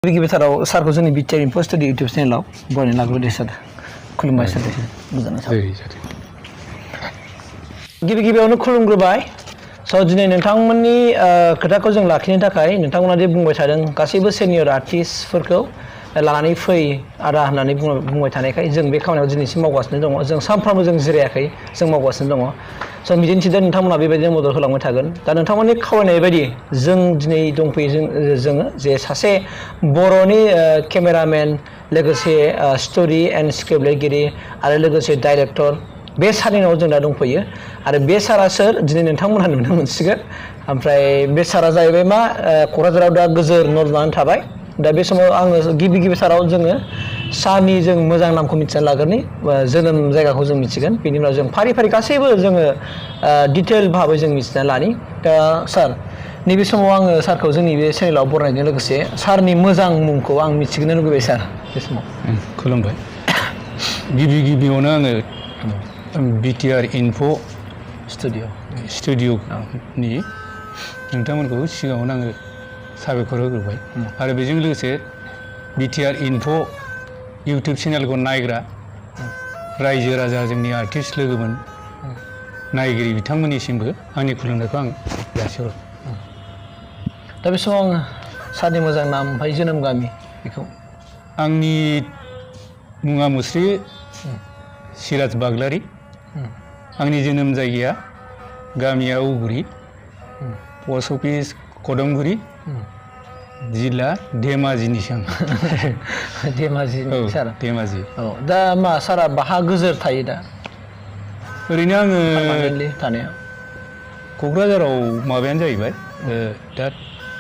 गिबि थाराव सारखौ जोंनि Btrinfostudio YouTube चेनेलाव बरायना लाग्रोदो सार खुलुमबाय सार गोजोननाय थाबाय गिबियावनो खुलुमग्रोबाय स' दिनै नोंथांमोननि खोथाखौ जों लाखिनो थाखाय नोंथांमोना दि बुंबाय थादों गासैबो सिनियर आर्टिस्टफोरखौ लानानै फै आदा होननानै बुंबाय थानायखाय जों बे खामानियाव दिनैसिम मावगासिनो दङ जों सानफ्रामबो जों जिरायाखै जों मावगासिनो दङ स' मिजिंथिदों नोंथांमोना बेबायदिनो मदद होलांबाय थागोन दा नोंथांमोननि खावलायनाय बायदि जों दिनै दंफैयो जोङो जे सासे बर'नि केमेरामेन लोगोसे स्ट'रि एन्ड स्क्रिप्ट लिरगिरि आरो लोगोसे डाइरेक्टर बे सारनिनाव जों दा दंफैयो आरो बे सारा सोर दिनै नोंथांमोनहा नुनो मोनसिगोन ओमफ्राय बे सारा जाहैबाय मा क'क्राझाराव दा गोजोर न' लुनानै थाबाय दा बे समाव आङो गिबि साराव जोङो सारनि जों मोजां नामखौ मिथिना लाग्रोनि जोनोम जायगाखौ जों मिथिगोन बेनि उनाव जों फारि गासैबो जोङो डिटेल भाबै जों मिथिना लानि दा सार नैबे समाव आङो सारखौ जोंनि बे चेनेलाव बरायनायजों लोगोसे सारनि मोजां मुंखौ आं मिथिनो लुगैबाय सार बे समाव खुलुमबाय गिबियावनो आङो BTR Info स्टुडिअ'नि नोंथांमोनखौ सिगाङावनो आङो साबायखर होग्रोबाय आरो बेजों लोगोसे BTR Info इउटुब चेनेलखौ नायग्रा रायजो राजा जोंनि आर्टिस्ट लोगोमोन नायगिरि बिथांमोननिसिमबो आंनि खुलुमनायखौ आं जासिहरो दा बे समाव आङो सारनि मोजां नाम ओमफ्राय जोनोम गामि बेखौ आंनि मुङा मुस्रि चिराज बागलारि आंनि जोनोम जायगाया गामिया उगुरि पस्ट अफिस कदमगुरि जिल्ला धेमाजिनिसो आं धेमाजि सार धेमाजि दा मा सारा बाहा गोजोर थायो दा ओरैनो आङो थानाया क'क्राझाराव माबायानो जाहैबाय दा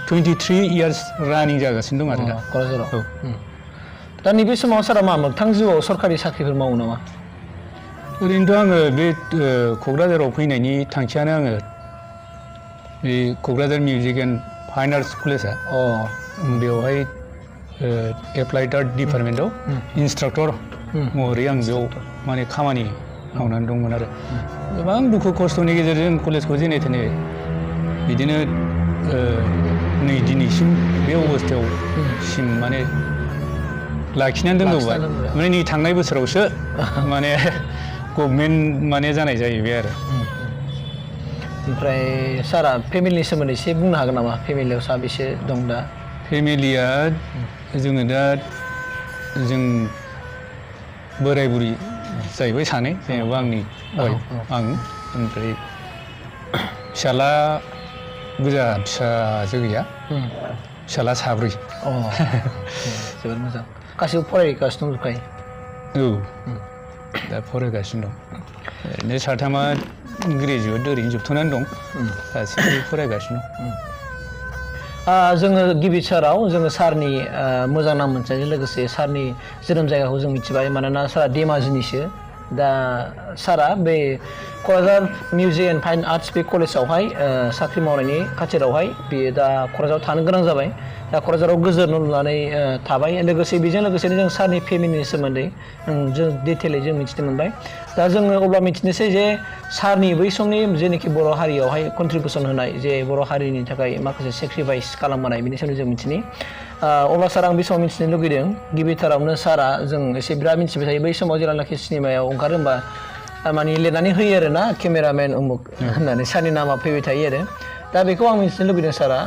23 इयार्स रानिं जागासिनो दं आरो दा क'क्राझाराव दा नैबे समाव सारा मा मोगथां जिउआव सरकारि साख्रिफोर मावो नामा ओरैनोथ' आङो बे क'क्राझाराव फैनायनि थांखियानो आङो बे Kokrajhar music and fine arts कलेजआ बेवहाय एप्लाइड आर्ट डिपार्टमेन्टआव इन्सट्राक्टर महरै आं बेयाव माने खामानि मावनानै दंमोन आरो गोबां दुखु खस्थ'नि गेजेरजों कलेजखौ जेने थेने बिदिनो नै दिनैसिम बे अबस्थायाव सिम माने लाखिनानै दोनबोबाय माने नै थांनाय बोसोरावसो माने गभर्नमेन्ट माने जानाय जाहैबाय आरो ओमफ्राय सारा फेमिलिनि सोमोन्दै एसे बुंनो हागोन नामा फेमिलियाव साबेसे दं दा फेमिलिया जोङो दा जों बोराय बुरि जाहैबाय सानै जेनेबा आंनि आं ओमफ्राय फिसाला गोजा फिसाजो गैया फिसाला साब्रै जोबोद मोजां गासैबो फरायगासिनो दंजोबखायो दा फरायगासिनो दं ओरैनो साथामा ग्रेजुवेट ओरैनो जोबथ'नानै दं गासैबो फरायगासिनो दं जोङो गिबि साराव जोङो सारनि मोजां नाम मोनथिनायजों लोगोसे सारनि जोनोम जायगाखौ जों मिथिबाय मानोना सारा धेमाजिनिसो दा सारा बे Kokrajhar music and fine arts बे कलेजावहाय साख्रि मावनायनि खाथिरावहाय बेयो दा क'क्राझाराव थानो गोनां जाबाय दा क'क्राझाराव गोजोर न' लुनानै थाबाय लोगोसे बेजों लोगोसेनो जों सारनि फेमिलिनि सोमोन्दै जों डिटेलै जों मिथिनो मोनबाय दा जोङो अब्ला मिथिनोसै जे सारनि बै समनि जेनाखि बर' हारियावहाय कन्ट्रिबिउसन होनाय जे बर' हारिनि थाखाय माखासे सेक्रिफाइस खालामबोनाय बिनि सोमोन्दै जों मिथिनि अब्ला सार आं बे समाव मिथिनो लुगैदों गिबिथारावनो सारा जों एसे बिराद मिथिबाय थायो बै समाव जेब्लानाखि सिनेमायाव ओंखारो होमबा माने लिरनानै होयो आरो ना केमेरामेन उमुक होननानै सारनि नामा फैबाय थायो आरो दा बेखौ आं मिथिनो लुबैदों सारा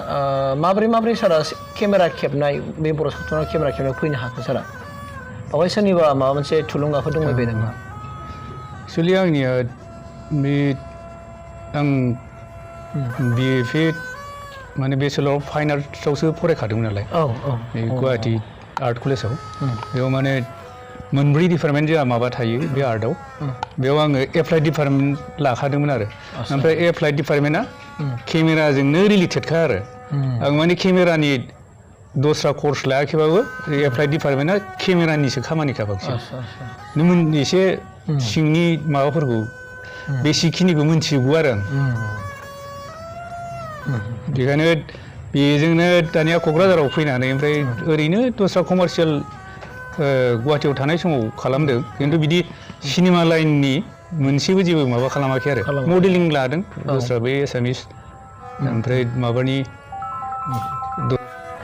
माब्रै सारा केमेरा खेबनाय बे बर' सावथुनाव केमेरा खेबनायाव फैनो हाखो सारा बेवहाय सोरनिबा माबा मोनसे थुलुंगाफोर दंबाय बायदों नामा एक्सुवेलि आंनिया बे आं BFA माने बेचेलर अफ फाइन आर्ट्सआवसो फरायखादोंमोन नालाय बे गुवाहाटि आर्ट कलेजाव बेयाव माने मोनब्रै डिपार्टमेन्ट जोंहा माबा थायो बे आर्टआव बेयाव आङो एप्लाइड डिपार्टमेन्ट लाखादोंमोन आरो ओमफ्राय एप्लाइड डिपार्टमेन्टआ केमेराजोंनो रिलेटेडखा आरो आं माने केमेरानि दस्रा कर्स लायाखैबाबो एप्लाइड डिपार्टमेन्टआ केमेरानिसो खामानिखा बांसिन नों एसे सिंनि माबाफोरखौ बेसिकखिनिखौ मिन्थिजोबगौ आरो आं बेखायनो बेजोंनो दानिया क'क्राझाराव फैनानै ओमफ्राय ओरैनो दस्रा कमार्सियेल गुवाहाटियाव थानाय समाव खालामदों खिन्थु बिदि सिनेमा लाइननि मोनसेबो जेबो माबा खालामाखै आरो मडेलिं लादों दस्रा बे एसामिस ओमफ्राय माबानि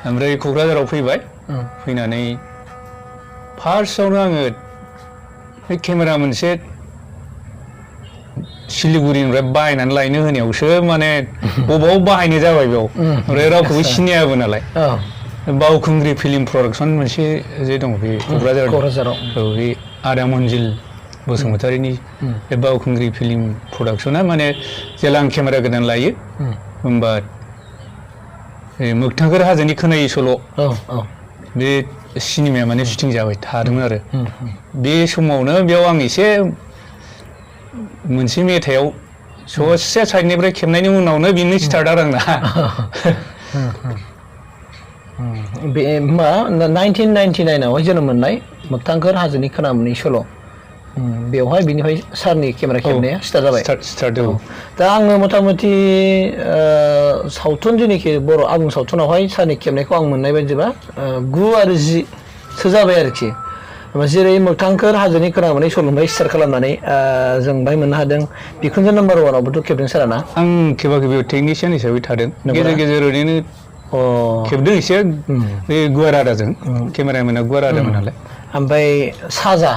ओमफ्राय क'क्राझाराव फैबाय फैनानै फार्स्टआवनो आङो बे केमेरा मोनसे सिलिगुरिनिफ्राय बायनानै लायनो होनायावसो माने बबाव बाहायनो जाबाय बेयाव ओमफ्राय रावखौबो सिनायाबो नालाय बावखुंग्रि फिल्म प्रडाक्सन मोनसे जे दङ बे क'क्राझाराव औ बे आदा मन्जिल बसुमतारीनि बे बावखुंग्रि फिल्म प्रडाक्सना माने जेला आं केमेरा गोदान लायो होमबा मोगथांखोर हाजोनि खोनायै सल' बे सिनेमाया माने शुटिं जाबाय थादोंमोन आरो बे समावनो बेयाव आं एसे मोनसे मेथाइआव ससे साइडनिफ्राय खेबनायनि उनावनो बेनो स्टार्ट आरो आंना बे मा 1999 आवहाय जोनोम मोननाय मोगथांखोर हाजोनि खोनामोनै सल' बेवहाय बिनिफ्राय सारनि केमेरा खेबनाया स्टार्ट जाबाय स्टार्ट औ दा आङो मथा मथि सावथुन जेनाखि बर' आबुं सावथुनावहाय सारनि खेबनायखौ आं मोननाय बायदिबा 9 आरो 10 सो जाबाय आरोखि जेरै मोगथांखोर हाजोनि खोनामोनै सल'निफ्राय स्टार्ट खालामनानै जों बाहाय मोननो हादों बिखुनजो नाम्बार 1 आवबोथ' खेबदों साराना आं खेबाखै बेयाव टेकनिशियान हिसाबै थादों गेजेर गेजेर ओरैनो खेबदों एसे बे गुवार आदाजों केमेरामेना गुवार आदामोन नालाय ओमफ्राय साजा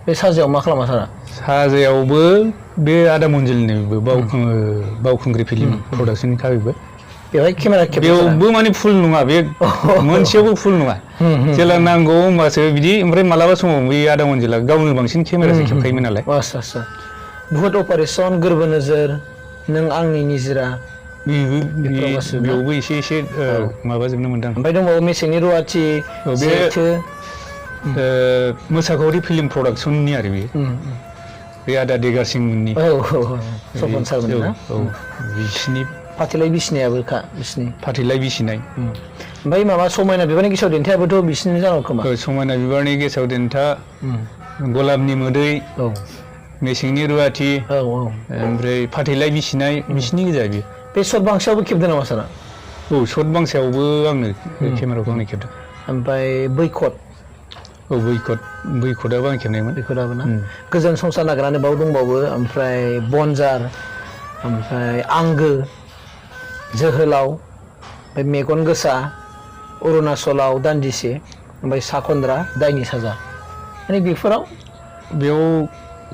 बे साजायाव मा खालामा सारा साजायावबो बे आदा मन्जिलनिबो बावखुंग्रि फिल्म प्रडाक्सननि थाखायबो बेवहाय केमेरा बेयावबो माने फुल नङा बे मोनसेयावबो फुल नङा जेला नांगौ होमबासो बिदि ओमफ्राय मालाबा समाव बे आदा मन्जिला गावनो बांसिन केमेराजों खेबखायोमोन नालाय बुहुत अपारेसन गोरबो नोजोर नों आंनि निजिरा बेयावबो एसे माबाजोबनो मोनदों ओमफ्राय दंबावो मेसेंनि रुवाथि मोसाखावरि फिल्म प्रडाक्सननि आरो बे आदा देगारसिं मोननि सपन सारमोन ना बिसिनि फाथैलाय बिसिनायाबोखा बिसिनि फाथैलाय बिसिनाय ओमफ्राय माबा समायना बिबारनि गेसाव देन्थायाबोथ' बिसिनि जानांगौ खोमा समायना बिबारनि गेसाव देन्था गलाबनि मोदै मेसेंनि रुवाथि ओमफ्राय फाथैलाय बिसिनाय बिसिनि गोजा बियो बे सर्ट बांसायावबो खेबदों नामा सारा औ सर्ट बांसायावबो आंनो केमेराखौ आंनो खेबदों ओमफ्राय बैकट औ बैकटआबो आं खेबनायमोन बैकटआबो ना गोजोन संसार नागिरनानै बाव दंबावो ओमफ्राय बनजार ओमफ्राय आंगो जोहोलाव ओमफ्राय मेगन गोसा अरुणाचलाव दान्दिसे ओमफ्राय साखन्द्रा दायनि साजा माने बेयाव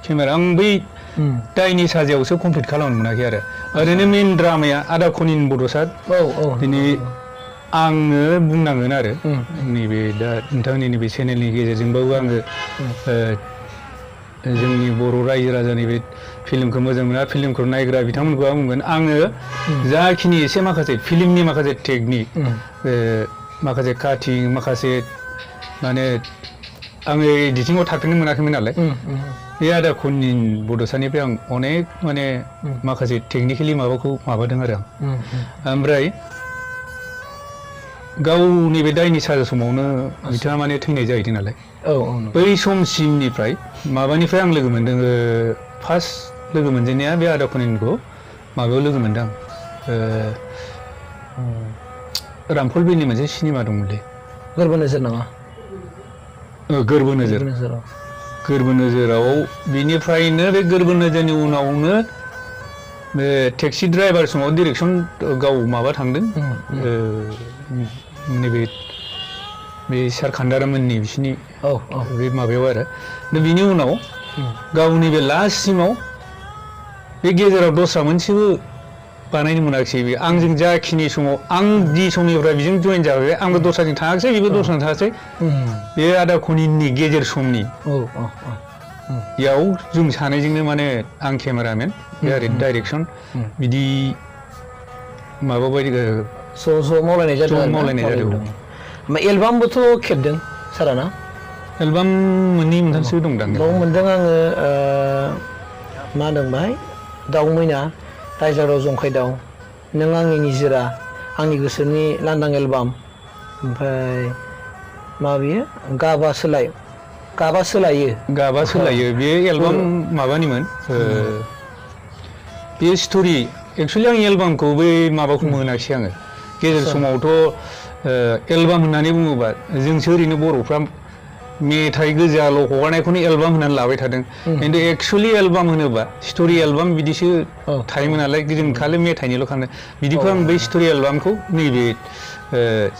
केमेरा आं बै दायनि साजायावसो कमप्लिट खालामनो मोनाखै आरो ओरैनो मेन ड्रामाया आदा खनिन बड'सा दिनै आङो बुंनांगोन आरो नैबे दा नोंथांनि नैबे चेनेलनि गेजेरजोंबाबो आङो जोंनि बर' रायजो राजानि बे फिल्मखौ मोजां मोना फिल्मखौ नायग्रा बिथांमोनखौ आं बुंगोन आङो जाखिनि एसे माखासे फिल्मनि माखासे टेकनिक माखासे काटिं माखासे माने आङो एडिटिंआव थाफिननो मोनाखैमोन नालाय बे आदा खनिन बड'सानिफ्राय आं अनेक माने माखासे टेकनिकेलि माबादों आरो आं ओमफ्राय गावनि बे दायनि साजा समावनो बिथाङा माने थैनाय जाहैदों नालाय बै समसिमनिफ्राय माबानिफ्राय आं लोगो मोनदों फार्स्ट लोगो मोनजेननाया बे आदा खनिनखौ माबायाव लोगो मोनदों रामफल बिलनि मोनसे सिनेमा दंमोनलै गोरबो नोजोर नामा गोरबो नोजोराव बिनिफ्रायनो बे गोरबो नोजोरनि उनावनो बे टेक्सि ड्राइभार समाव डिरेक्सन गाव माबा थांदों नैबे सार खान्दारामोननि बिसिनि बे माबायाव आरो बिनि उनाव गावनि बे लास्टसिमाव बे गेजेराव दस्रा मोनसेबो बानायनो मोनाखिसै बे आंजों जाखिनि समाव आं जि समनिफ्राय बेजों जइन जाबाय आंबो दस्राजों थाङाखिसै बेबो दस्राजों थाङासै बे आदा खनिननि गेजेर समनि याव जों सानैजोंनो माने आं केमेरामेन बे आरो डाइरेक्सन बिदि माबा बायदि ज' मावलायनाय जादों एलबामबोथ' खेबदों साराना एलबाम मोननै मोनथामसो दंदां बाव मोनदों आङो मा होनदों बाहाय दाउ मैना रायज्लाव जंखाय दाउ नों आंनि निजिरा आंनि गोसोनि लांदां एलबाम ओमफ्राय मा बियो गाबा सोलायो बे एलबाम माबानिमोन बे स्ट'रि एक्सुवेलि आं एलबामखौ बै माबाखौ मोनाखिसै आङो गेजेर समावथ' एलबाम होननानै बुङोबा जोंसो ओरैनो बर'फ्रा मेथाइ गोजाल' हगारनायखौनो एलबाम होनानै लाबाय थादों खिन्थु एक्सुवेलि एलबाम होनोबा स्ट'रि एलबाम बिदिसो थायोमोन नालाय जों खालि मेथाइनिल' खालामदों बिदिखौ आं बै स्ट'रि एलबामखौ नैबे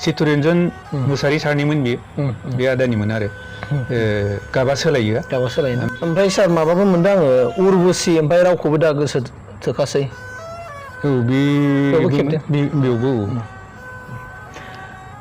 चित्तरन्जन मुसाहारि सारनिमोन बियो बे आदानिमोन आरो गाबा सोलायो ओमफ्राय सार माबाबो मोनदों आङो उर्बुसि ओमफ्राय रावखौबो दा गोसो थोखासै औ बेयावबो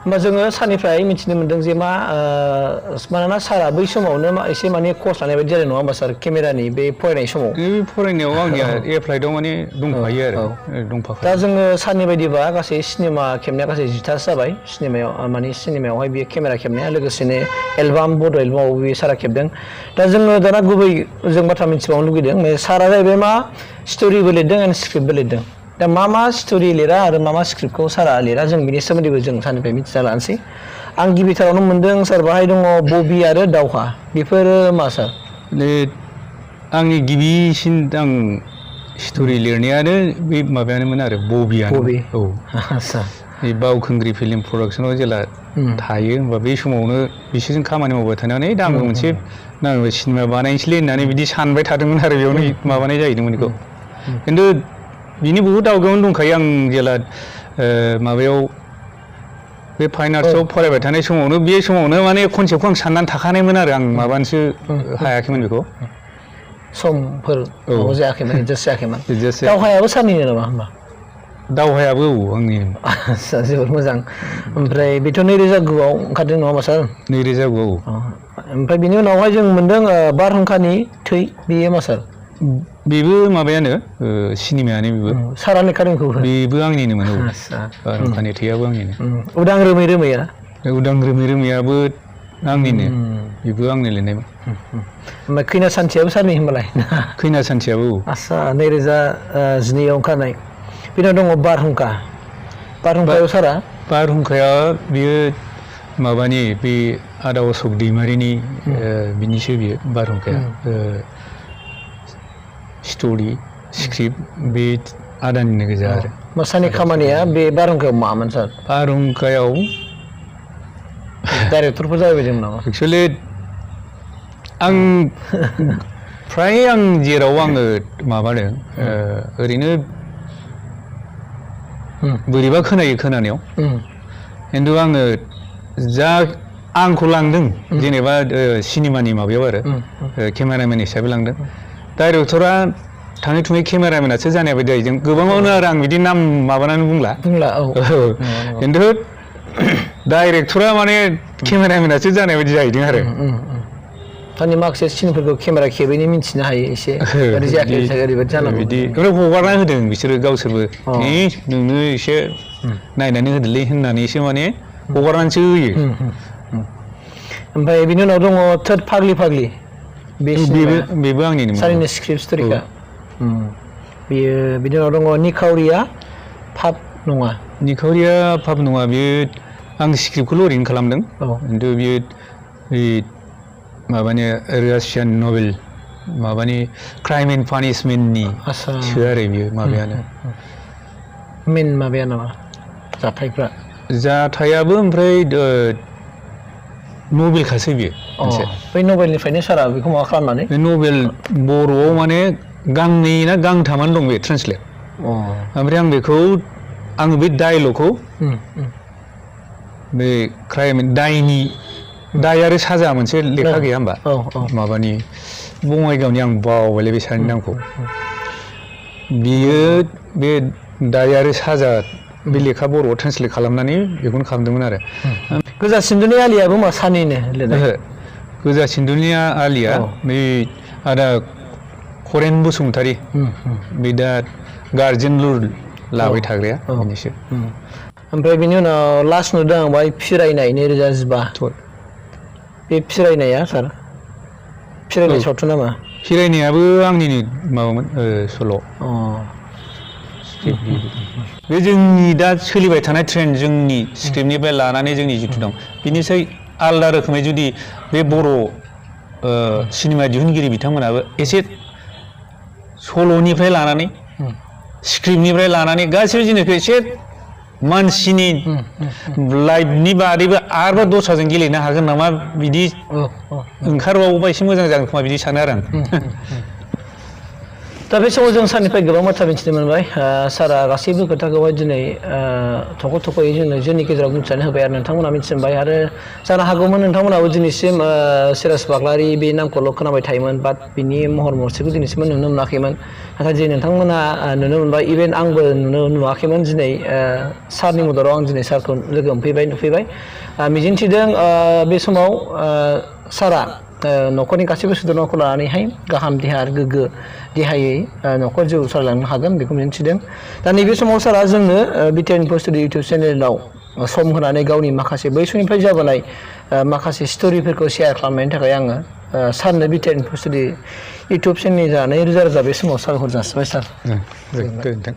होमबा जोङो सारनिफ्राय मिथिनो मोनदों जे मानोना सारा बै समावनो एसे माने कर्स लानाय बायदि जादों नङा होमबा सार केमेरानि बे फरायनाय समाव फरायनायाव आंनिया एप्लाइडआव माने दंफायो आरो दंफाखायो दा जोङो सारनि बायदिबा गासै सिनेमा खेबनाया गासै 10थासो जाबाय सिनेमायावहाय बेयो केमेरा खेबनाया लोगोसेनो एलबाम बड' एलबामाव बे सारा खेबदों दा जोङो दाना गुबै जों बाथ्रा मिथिबावनो लुगैदों सारा जाहैबाय मा स्ट'रिबो लिरदों एन्ड स्क्रिप्टबो लिरदों दा मा स्ट'रि लिरा आरो मा स्क्रिप्टखौ सारा लिरा जों बिनि सोमोन्दैबो जों सारनिफ्राय मिथिना लानोसै आं गिबिथारावनो मोनदों सार बाहाय दङ बबि आरो दावहा बेफोरो मा सार आंनि गिबिसिन आं स्ट'रि लिरनायानो बे माबायानोमोन आरो बबियानो औ बे बावखुंग्रि फिल्म प्रडाक्सनाव जेला थायो होमबा बे समावनो बिसोरजों खामानि मावबाय थानानै दा आंबो मोनसे सिनेमा बानायनोसैलै होननानै बिदि सानबाय थादोंमोन आरो बेयावनो माबानाय जाहैदोंमोन बेखौ खिन्थु बिनि बहुद आवगायावनो दंखायो आं जेला माबायाव बे फाइन आर्ट्सआव फरायबाय थानाय समावनो बे समावनो माने कनसेप्टखौ आं साननानै थाखानायमोन आरो आं माबानोसो हायाखैमोन बेखौ समफोर जायाखैमोन एडजास्ट जायाखैमोन दावहायाबो सारनिनो नामा होमबा दावहायाबो आंनि जोबोद मोजां ओमफ्राय बेथ' 2009आव ओंखारदों नङा होमबा सार 2009आव ओमफ्राय बिनि उनावहाय जों मोनदों बारहुंखानि थै बेयो मा सार बेबो माबायानो सिनेमायानो बेबो सारा लेखादोंखौ बेबो आंनिनोमोन बारहुंखानि थैयाबो आंनिनो उदां रोमै रोमैया उदां रोमै रोमैयाबो आंनिनो बेबो आंनि लिरनायमोन ओमफ्राय खैना सान्थियाबो सारनि होनबालाय खैना सान्थियाबो आस्सा 2012आव ओंखारनाय बेनाव दङ बारहुंखायाव सारा बारहुंखाया बेयो माबानि बे आदा अशक दैमारिनि बिनिसो बियो बारहुंखाया स्ट'रि स्क्रिप्ट बे आदानिनो गोजा आरो सारनि खामानिया बे बारहुंखायाव मामोन सार बारहुंखायाव डाइरेक्टरफोर जाहैबायदोंमोन नामा एक्सुवेलि आं फ्राय आं जेराव आङो माबादों ओरैनो बोरैबा खोनायो खोनानायाव खिन्थु आङो जा आंखौ लांदों जेनेबा सिनेमानि माबायाव आरो केमेरामेन हिसाबै लांदों डाइरेक्टरा थाङै थुङै केमेरामेनासो जानाय बायदि जाहैदों गोबाङावनो आरो आं बिदि नाम माबानानै बुंला खिन्थु डाइरेक्टरा माने केमेरामेनासो जानाय बायदि जाहैदों आरो थारमाने माखासे सिनफोरखौ केमेरा खेबैनो मिन्थिनो हायो एसे ओरै जायाखै ओरैबायदि जानांगौ बिदि हगारना होदों बिसोरो गावसोरबो नोंनो एसे नायनानै होदोलै होननानैसो माने हगारनानैसो होयो ओमफ्राय बिनि उनाव दङ थर्ड फाग्लि बेबो आंनिनो सारनि स्क्रिप्ट स्ट'रिखा बेयो बिनि उनाव दङ निखावरिया फाब नङा बेयो आं स्क्रिप्टखौल' ओरैनो खालामदों खिन्थु बियो माबानि रासियान नभेल माबानि क्राइम एन्ड पानिशमेन्टनि सो आरो बियो माबायानो मेन माबाया नामा जाथायाबो ओमफ्राय नभेलखासो बियो बै नभेलनिफ्रायनो सारा बेखौ माबा खालामनानै बे नभेल बर'आव माने गांनै ना गांथामानो दं बे ट्रेन्सलेट ओमफ्राय आं बेखौ बे डायलगखौ बे क्राइम दाय आरो साजा मोनसे लेखा गैया होमबा माबानि बङाइगावनि आं बावबायलै बे सारनि नामखौ बियो बे दाय आरो साजा बे लेखा बर'आव ट्रेन्सलेट खालामनानै बेखौनो खालामदोंमोन आरो गोजा सिन्दुनि आलियाबो मा सारनिनो लिरनाय गोजा सिन्दुनि आलिया बे आदा खरेन बसुमतारी बे दा गार्जेन रुल लाबाय थाग्राया बेनिसो ओमफ्राय बिनि उनाव लास्ट नुदों आं बाहाय फिरायनाय 2015 बे फिरायनाया सार फिरायनाय सावथुन नामा फिरायनायाबो आंनिनो माबामोन सल' बे जोंनि दा सोलिबाय थानाय ट्रेन्ड जोंनि स्क्रिप्टनिफ्राय लानानै जोंनि जिथु दं बिनिसाय आलादा रोखोमै जुदि बे बर' सिनेमा दिहुनगिरि बिथांमोनाबो एसे सल'निफ्राय लानानै स्क्रिप्टनिफ्राय लानानै गासैबो जिनिसखौ एसे मानसिनि लाइफनि बादैबो आरोबाव दस्राजों गेलेनो हागोन नामा बिदि ओंखारबावोबा एसे मोजां जागोन खोमा बिदि सानो आरो आं दा बे समाव जों सारनिफ्राय गोबां बाथ्रा मिथिनो मोनबाय सारा गासैबो खोथाखौहाय दिनै थख' थख'यै जोंनि गेजेराव बुंथिनानै होबाय आरो नोंथांमोना मिथिबाय आरो जानो हागौमोन नोंथांमोनाबो दिनैसिम चिराज बाग्लारि बे नामखौल' खोनाबाय थायोमोन बाट बिनि महर मुस्रिखौ दिनैसिम नुनो मोनाखैमोन नाथाय दिनै नोंथांमोना नुनो मोनबाय इभेन आंबो नुवाखैमोन दिनै सारनि मददाव आं दिनै सारखौ लोगो मोनफैबाय नुफैबाय मिजिंथिदों बे समाव सारा न'खरनि गासैबो सोद्रोमाखौ लानानैहाय गाहाम देहा आरो गोग्गो देहायै न'खर जिउ सालायलांनो हागोन बेखौ मिजिंथिदों दा नैबे समाव सारा जोंनो बिटिएनफोस्टुडिय' इउटुब चेनेलाव सम होनानै गावनि माखासे बै समनिफ्राय जाबोनाय माखासे स्ट'रिफोरखौ शेयार खालामनायनि थाखाय आङो सारनो बिटिएनफोस्टुडिय' इउटुब चेनेलनि जानानै रोजा रोजा बे समाव साबायखर जासिबाय सार गोजोनथों